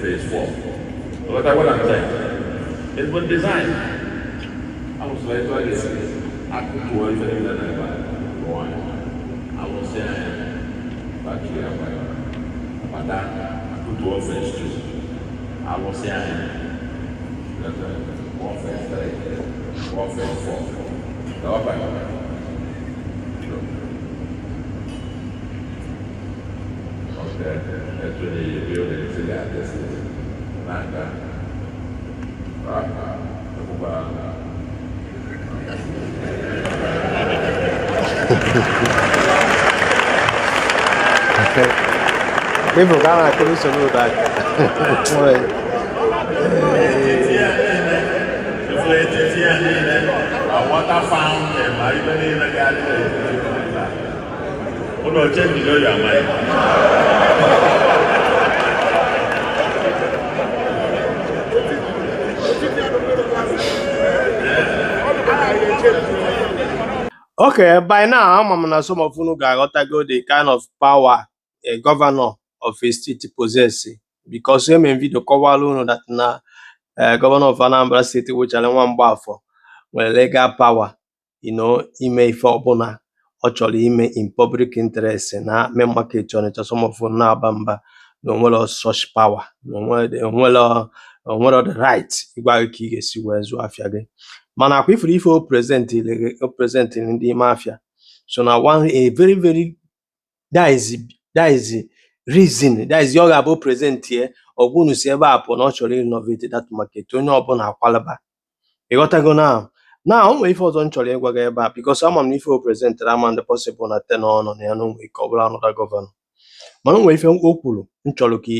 Phase 4. Ghọta what I'm saying? It's been designed. Alụsịla etu a ga-esi akụtuo ife niile na ebe a rụọ ya. Alụsịa ya, factory agbara bata, akụtuo phase 2. Alụsịa ya, rụọ phase 3, rụọ phase 4. Gawakwa. Okay, etu na building si ga-adịsị na-aga. Ah, ekwukwara. Ịbụ ka a na-akụrụ Soludo aka. Efu etiti ya niile, ma water fountain, ma ibe niile ga-adị n'etiti. Ụlọ change your mind. Okay, by now ama m na some of unu ga-aghọtago the kind of power a governor of a state possess, because eme m video kọwara unu that na governor of Anambra State wụ Charlie Nwa Mgbafọ nwere legal power ime ife ọbụla ọ chọrọ ime in public interest na main market Onitsha. Some of unu na-aba mba na onwero such power, na onwero the right ịgwa gị ka ị ga-esi wee zụọ afịa gị. Mana akwa ifuru ife o present ndị ime afịa so na one a very very that is reason, that is ọ ga-abụ present ye ọgwụnụ si ebe a pụọ na ọ chọrọ renovate that market, onye ọbụla akwalaba. Ịghọtago? Na o nwere ife ọzọ m chọrọ ịgwa gị ebe a, because ama m na ife o presentịrị ama ndị possible na ten ọ nọ na ya, na o nwere ike ọ bụrụ another governor. Mana o nwere ife o kwuru m chọrọ ka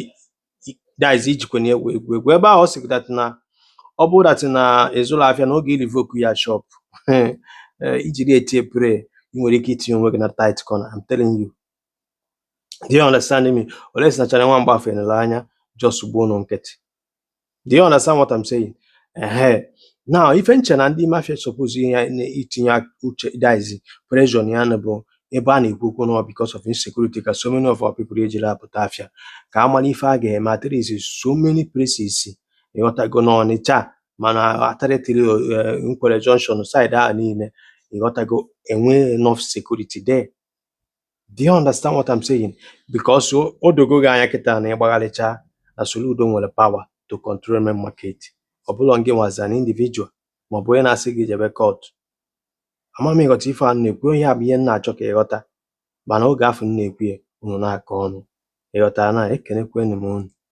that is ijikwa na egwu egwu egwu ebe ahụ. Ọ sị that na ọ bụrụ that na ịzụrụ afịa na oge revoke ya shop, ijiri etie pray, ị nwere ike itinye onwe gị na tight corner, I'm telling you. Do you understand me? Ole si na Charlie Nwa Mgbafọ enele anya just gbuo unu nkịtị. Do you understand what I'm saying? Ehe. Now, ife nche na ndị mafia suppose ihe itinye uche, that is pressure na ya, na bụ ebe a na-ekwu okwu na because of insecurity ka so many of our people ejiri apụta afịa, ka a mara ife a ga-eme. At least so many places, ịghọtago, na Ọnịcha, mana Atarịtịrị, Nkwere Junction side ahụ niile, ịghọtago, enwe enough security there. Do you understand what I'm saying? Because o dogo gị anya kịta na ịgbagharịcha na Soludo nwere power to control main market. Ọ bụlọ ngị nwa as an individual maọbụ onye na-asị gị jebe court. Ama m ịghọta ife a m na-ekwu. Ihe a bụ ihe m na-achọ ka ịghọta, mana oge afọ m na-ekwu ya, unu na-akọ ọnụ. Ịghọtara? Na ekenekwenụ m unu.